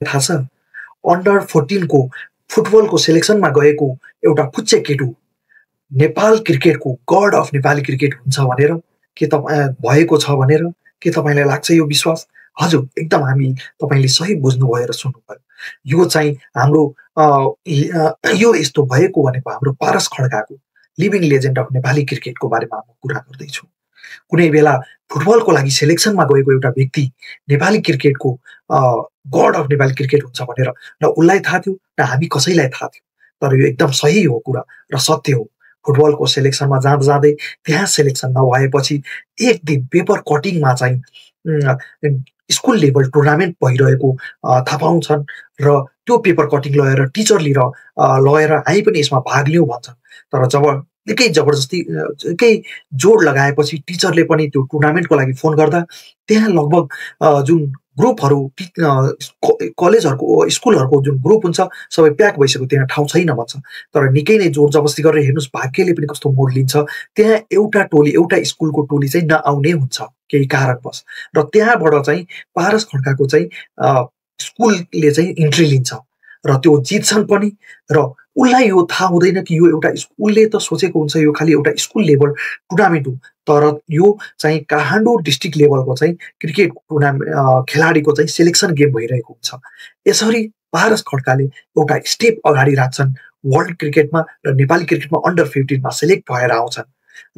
थाहा छ अन्डर 14 को फुटबलको सेलेक्सनमा गएको एउटा पुच्चे केटु नेपाल क्रिकेटको गड अफ नेपाली क्रिकेट हुन्छ भनेर के भएको छ भनेर के तपाईँलाई लाग्छ यो विश्वास? हजुर, एकदम तपाईँले सही बुझ्नुभयो र सुन्नुभयो। यो चाहिँ हाम्रो यो यस्तो भएको भनेको हाम्रो पारस खड्काको लिभिङ लेजेन्ड अफ नेपाली क्रिकेटको बारेमा म कुरा गर्दैछु। कुनै बेला फुटबलको लागि सेलेक्सनमा गएको एउटा व्यक्ति नेपाली क्रिकेटको गड अफ नेपाली क्रिकेट हुन्छ भनेर न उसलाई थाहा थियो न हामी कसैलाई थाहा थियो। तर यो एकदम सही हो कुरा र सत्य हो। फुटबलको सेलेक्सनमा जाँदै त्यहाँ सेलेक्सन नभएपछि एक दिन पेपर कटिङमा चाहिँ स्कुल लेभल टुर्नामेन्ट भइरहेको थाहा पाउँछन् र त्यो पेपर कटिङ लगेर टिचर लगेर हामी पनि यसमा भाग लिउँ भन्छन्। तर जब निकै जबरजस्ती निकै जोड लगाएपछि टिचरले पनि त्यो टुर्नामेन्टको लागि फोन गर्दा त्यहाँ लगभग जुन ग्रुपहरू कलेजहरूको स्कुलहरूको जुन ग्रुप हुन्छ सबै प्याक भइसक्यो, त्यहाँ ठाउँ छैन भन्छ। तर निकै नै जोर जबरजस्ती गरेर हेर्नुहोस् भाग्यले पनि कस्तो मोड लिन्छ, त्यहाँ एउटा स्कुलको टोली चाहिँ नआउने हुन्छ केही कारणवश र त्यहाँबाट चाहिँ पारस खड्काको चाहिँ स्कुलले चाहिँ इन्ट्री लिन्छ र त्यो जित्छन् पनि। र उसलाई यो थाहा हुँदैन कि यो एउटा उसले त सोचेको हुन्छ यो खालि एउटा स्कुल लेभल टुर्नामेन्ट हो, तर यो चाहिँ काठमाडौँ डिस्ट्रिक्ट लेभलको चाहिँ क्रिकेट टुर्नामेन्ट खेलाडीको चाहिँ सेलेक्सन गेम भइरहेको हुन्छ। यसरी पारस खड्काले एउटा स्टेप अगाडि राख्छन् वर्ल्ड क्रिकेटमा र नेपाली क्रिकेटमा अन्डर 15 सेलेक्ट भएर आउँछन्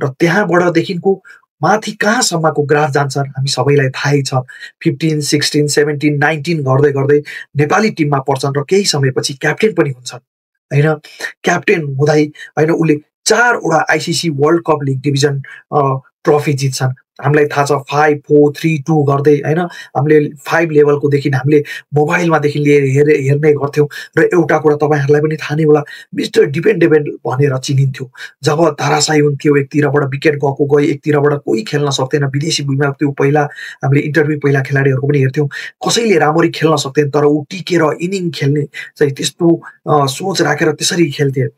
र त्यहाँबाटदेखिको माथि कहाँसम्मको ग्राफ जान्छन् हामी सबैलाई थाहै छ। 15, 16, 17, 19 गर्दै गर्दै नेपाली टिममा पर्छन् र केही समयपछि क्याप्टेन पनि हुन्छन् हैन। क्याप्टेन हुँदै हैन उसले 4 वटा ICC world cup league division trophy जित्छन्। हामीलाई थाहा छ 5, 4, 3, 2 गर्दै हैन हामीले 5 लेभलको देखि हामीले मोबाइलमादेखि लिएर हेर्ने गर्थ्यौँ र एउटा कुरा तपाईँहरूलाई पनि थाहा नै होला, मिस्टर डिपेन्डेबल भनेर चिनिन्थ्यो। जब धराशायी हुन्थ्यो, एकतिरबाट विकेट गए, एकतिरबाट कोही खेल्न सक्दैन, विदेशी भूमिमा त्यो पहिला हामीले इन्टरभ्यू पहिला खेलाडीहरूको पनि हेर्थ्यौँ, कसैले राम्ररी खेल्न सक्दैन तर ऊ टिकेर इनिङ खेल्ने चाहिँ त्यस्तो सोच राखेर त्यसरी खेल्थे।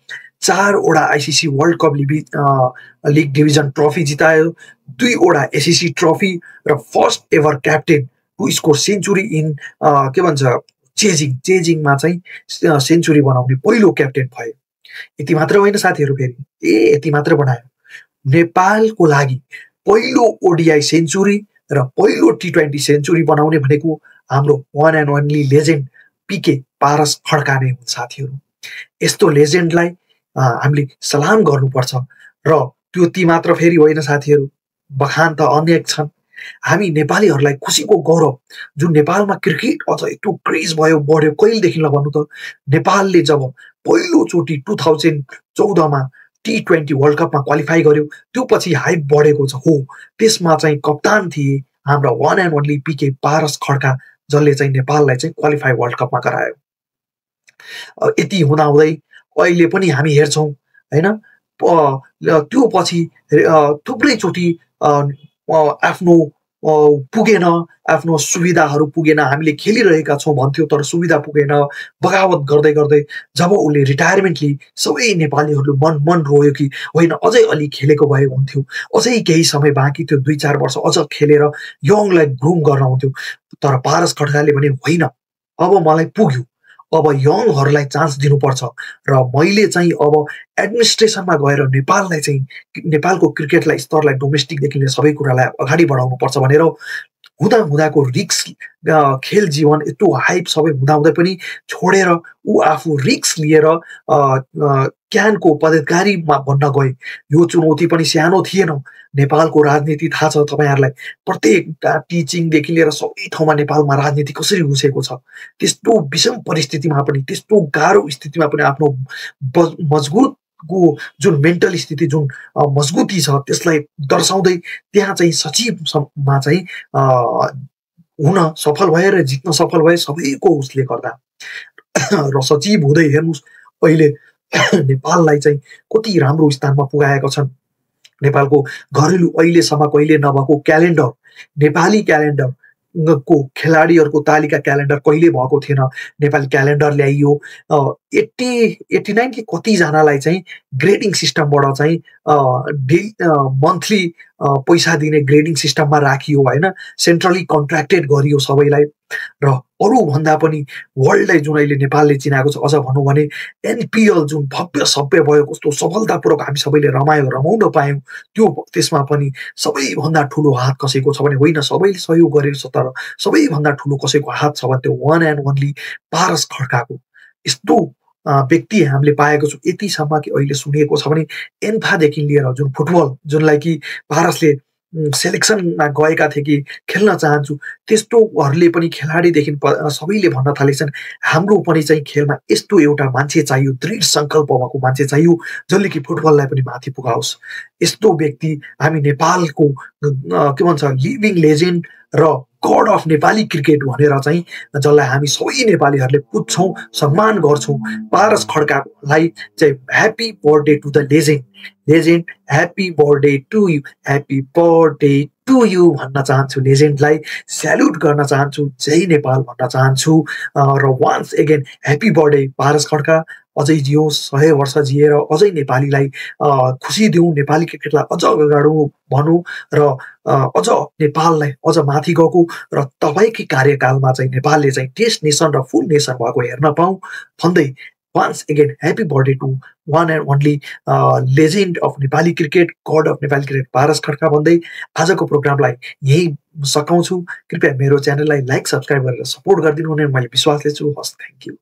4 वटा ICC world cup league division trophy जितायो, 2 वटा एसिसी ट्रफी र first ever captain to score century in के भन्छ चेजिङमा चाहिँ सेन्चुरी बनाउने पहिलो क्याप्टेन भयो। यति मात्र होइन साथीहरू, फेरि यति मात्र बनायो, नेपालको लागि पहिलो ओडिआई सेन्चुरी र पहिलो T20 सेन्चुरी बनाउने भनेको हाम्रो one and only legend PK Paras Khadka नै हुन् साथीहरू। यस्तो लेजेन्डलाई हामीले सलाम गर्नुपर्छ र त्यो ती मात्र फेरि होइन साथीहरू, बखान त अनेक छन्। हामी नेपालीहरूलाई खुसीको गौरव जुन नेपालमा क्रिकेट अझ यत्रो क्रेज बढ्यो कहिलेदेखि भन्नु त, नेपालले जब पहिलोचोटि 2014मा T20 वर्ल्ड कपमा क्वालिफाई गर्यो त्यो पछि हाइप बढेको छ। हो, त्यसमा चाहिँ कप्तान थिए हाम्रा one and only PK Paras Khadka, जसले चाहिँ नेपाललाई चाहिँ क्वालिफाई वर्ल्ड कपमा गरायो। यति हुँदाहुँदै अहिले पनि हामी हेर्छौँ हैन, त्यो पछि थुप्रैचोटि आफ्नो पुगेन, आफ्नो सुविधाहरू पुगेन, हामीले खेलिरहेका छौँ भन्थ्यो तर सुविधा पुगेन, बगावत गर्दै गर्दै जब उसले रिटायरमेन्ट लिए सबै नेपालीहरूले मन रोयो कि होइन अझै अलि खेलेको भए हुन्थ्यो, अझै केही समय बाँकी थियो, 2-4 वर्ष अझ खेलेर यङलाई ग्रुम गर्न हुन्थ्यो। तर पारस खड्काले भने होइन, अब मलाई पुग्यो, अब यङहरूलाई चान्स दिनुपर्छ र मैले चाहिँ अब एडमिनिस्ट्रेसनमा गएर नेपाललाई चाहिँ नेपालको क्रिकेटलाई स्तरलाई डोमेस्टिकदेखि लिएर सबै कुरालाई अगाडि बढाउनुपर्छ भनेर हुँदाको रिक्स खेल जीवन यत्रो हाइप सबै हुँदाहुँदै पनि छोडेर ऊ आफू रिक्स लिएर क्यानको पदाधिकारीमा बन्न गए। यो चुनौती पनि सानो थिएन। नेपालको राजनीति थाहा छ तपाईँहरूलाई, प्रत्येक टिचिङदेखि लिएर सबै ठाउँमा नेपालमा राजनीति कसरी घुसेको छ। त्यस्तो विषम परिस्थितिमा पनि, त्यस्तो गाह्रो स्थितिमा पनि आफ्नो मजबुतको जुन मेन्टल स्थिति, जुन मजबुती छ त्यसलाई दर्शाउँदै त्यहाँ चाहिँ सचिवमा चाहिँ हुन सफल भए र जित्न सफल भए सबैको उसले गर्दा र सचिव हुँदै हेर्नुहोस् अहिले नेपाललाई चाहिँ कति राम्रो स्थानमा पुगाएका छन्। नेपालको घरेलु अहिलेसम्म कहिले नभएको क्यालेन्डर, नेपाली क्यालेन्डर को खेलाडीहरूको तालिका क्यालेन्डर कहिले भएको थिएन, नेपाली क्यालेन्डर ल्याइयो। 89 कि कतिजनालाई चाहिँ ग्रेडिङ सिस्टमबाट चाहिँ मन्थली पैसा दिने ग्रेडिङ सिस्टममा राखियो होइन, सेन्ट्रली कन्ट्र्याक्टेड गरियो सबैलाई। र अरूभन्दा पनि वर्ल्डलाई जुन अहिले नेपालले चिनाएको छ, अझ भनौँ भने एनपिएल जुन भव्य सभ्य भयो, कस्तो सफलतापूर्वक हामी सबैले रमाउन पायौँ, त्यो त्यसमा पनि सबैभन्दा ठुलो हात कसैको छ भने होइन, सबैले सहयोग गरेको छ, तर सबैभन्दा ठुलो कसैको हात छ भने त्यो वान एन्ड ओन्ली पारस खड्काको। यस्तो व्यक्ति हामीले पाएको छौँ। यतिसम्म कि अहिले सुनिएको छ भने एन्फादेखि लिएर जुन फुटबल, जुनलाई कि पारसले सेलेक्सनमा गएका थिए कि खेल्न चाहन्छु, त्यस्तोहरूले पनि खेलाडीदेखि सबैले भन्न थालेछन् हाम्रो पनि चाहिँ खेलमा यस्तो एउटा मान्छे चाहियो, दृढ सङ्कल्प भएको मान्छे चाहियो, जसले कि फुटबललाई पनि माथि पुगाओस्। यस्तो व्यक्ति हामी नेपालको के भन्छ लिभिङ लेजेन्ड र गड अफ नेपाली क्रिकेट भनेर चाहिँ जसलाई हामी सबै नेपालीहरूले पुज्छौँ, सम्मान गर्छौँ, पारस खड्कालाई चाहिँ happy birthday to the legend, happy birthday to you, happy birthday to you भन्न चाहन्छु। लेजेन्डलाई स्याल्युट गर्न चाहन्छु, जय नेपाल भन्न चाहन्छु। र once again happy birthday Paras Khadka, अझै जियोस्, 100 वर्ष जिएर अझै नेपालीलाई खुसी दिउँ, नेपाली क्रिकेटलाई अझ अगाडौँ भनौँ, र अझ नेपाललाई अझ माथि गएको र तपाईँकै कार्यकालमा चाहिँ नेपालले चाहिँ टेस्ट नेसन र फुल नेसन भएको हेर्न पाऊँ भन्दै once again happy birthday to one and only legend of Nepali cricket, god of Nepali cricket Paras Khadka भन्दै आजको प्रोग्रामलाई यही सकाउँछु। कृपया मेरो च्यानललाई लाइक सब्सक्राइब गरेर सपोर्ट गरिदिनु हुने मैले विश्वास लिन्छु। हस्, थ्याङ्क यू।